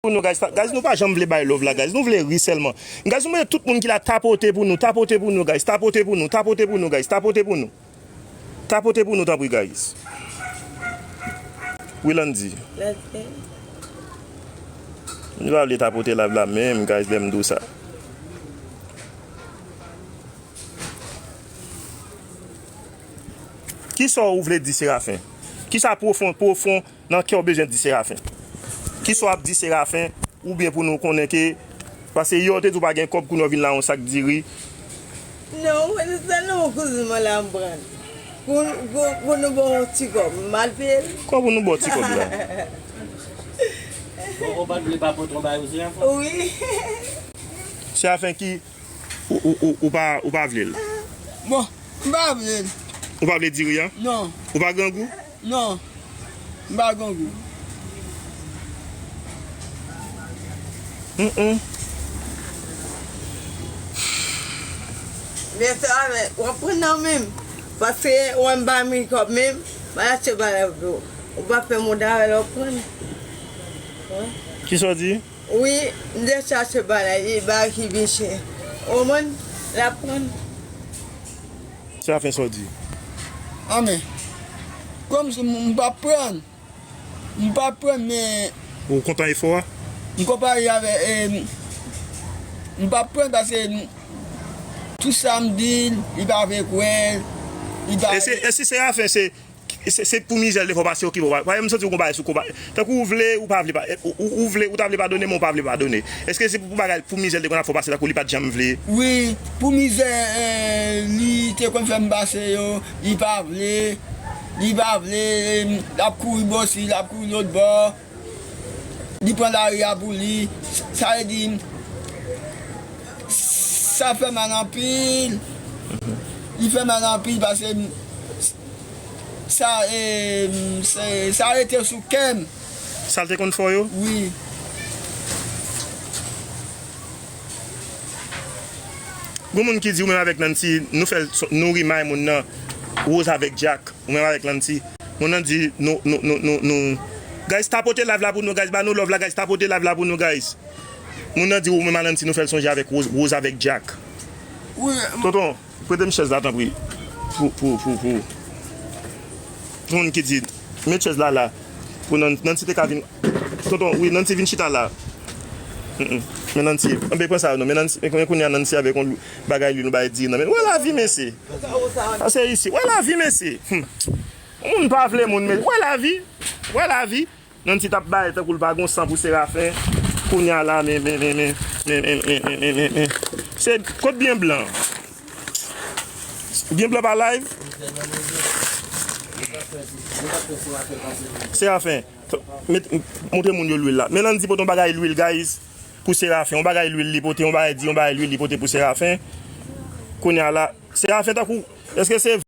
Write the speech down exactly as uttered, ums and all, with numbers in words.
Pou nou, guys, ta- guys, nou pa janm vle bay love la, guys. Nou vle ri sèlman. Guys, nou mande tout moun ki la tapote pou nou, tapote pou nou, guys, tapote pou nou, tapote pou nou, guys, tapote pou nou. Tapote pou nou, tanpri, guys. Wi, Landy. Li pa vle tapote live la menm, guys, lè m di w sa. Kisa w vle di Serafen? Kisa pwofon, pwofon nan kè w bezwen di Serafen? Kisa w ap di Serafen? Oubyen pou nou konnen ke, paske yè w te di w pa gen kòb, kounye a w vin la yon sak diri. Non, se nan yon kouzin mwen la m pran. Pou, pou, pou nou ba w yon ti kòb, m al peye l. Kòb pou nou ba w ti kòb la. Bon, ou pa t vle pa pote yon bagay pou Serafen? Wi. Serafen ki, ou, ou, ou, ou pa, ou pa vle l? Bon, m pa vle l. Ou pa vle diri a? Non. Ou pa grangou? Non. M pa grangou. Mm, mm. Men sa, men, w ap pran nan men m. Paske w wè m pa gen kòb menm, m al achte bagay pou ou. Ou pa fè mouda avè l, w ap pran. Kisa w di? Wi, m te chache bagay, li bay ki pi chè. Ou konprann? L ap pran. Serafen, sa w di? Anben, kòm si m, m p ap pran, m p ap pran, men. Ou kontan efò a? M konpare avè, e, m p ap pran paske m, tout sa m di l, li pa vle kwè, li pa. E se, e si Serafen se Se, se pou mizè l te fè w pase, okipe w pa, pa, m santi w gon bagay sou kò w pa, tankou ou vle, ou pa vle pa, ou, ou, ou vle, ou ta vle padone, men ou pa vle padone. Èske se pou bagay, pou mizè l te konn ap fè w pase, tankou li pa t janm vle? Wi, pou mizè, eh, li te konn fè m pase yo, li pa vle, li pa vle, eh, l ap kouri bò si, l ap kouri lòt bò. Li pran lari a pou li. Sa vle di, sa fè mal anpil. Li fè mal anpil paske sa, e, se, sa rete sou kè m. Sa l te konn fè w yo? Wi. Gon moun ki di ou menm avèk Nancy, nou fè l, nou remay moun nan, Rose avèk Jack. Ou menm avèk Landy. Moun nan di nou, nou, nou, nou, nou. Guys, tapote live la pou nou, guys. Ba nou love la, guys. Tapote live la pou nou, guys. Moun nan di ou menm a Landy, nou fè l sonje avèk Rose, Rose avèk Jack. Wi, m- Tonton, prete m chèz la, tanpri. Pou, pou, pou, pou. Pou moun ki di, met chèz la la. Pou Nan-, Nancy te ka vin. Tonton, wi, Nancy vin chita la. Mm, mm. Men Nancy, anbe pran sa yo non. Men Nancy, men kounye a Nancy avèk yon bagay li nou bay di nan men. Wè lavi, mesye. Sa se isi. Wè lavi, mesye. Hmm. Moun pa vle moun, men wè lavi. Wè lavi. Nancy t ap bay tankou l pa gon san pou Serafen. Kounye a la, men, men, men. Se kot byen blan? Byen blan pa live? Serafen. Met, montre moun yo lwil la. Men Landy pote yon bagay lwil, guys. Pou Serafen. Yon bagay lwil li pote, yon bagay di, yon bagay lwil li pote pou Serafen. Kounye a la, Serafen tankou, èske se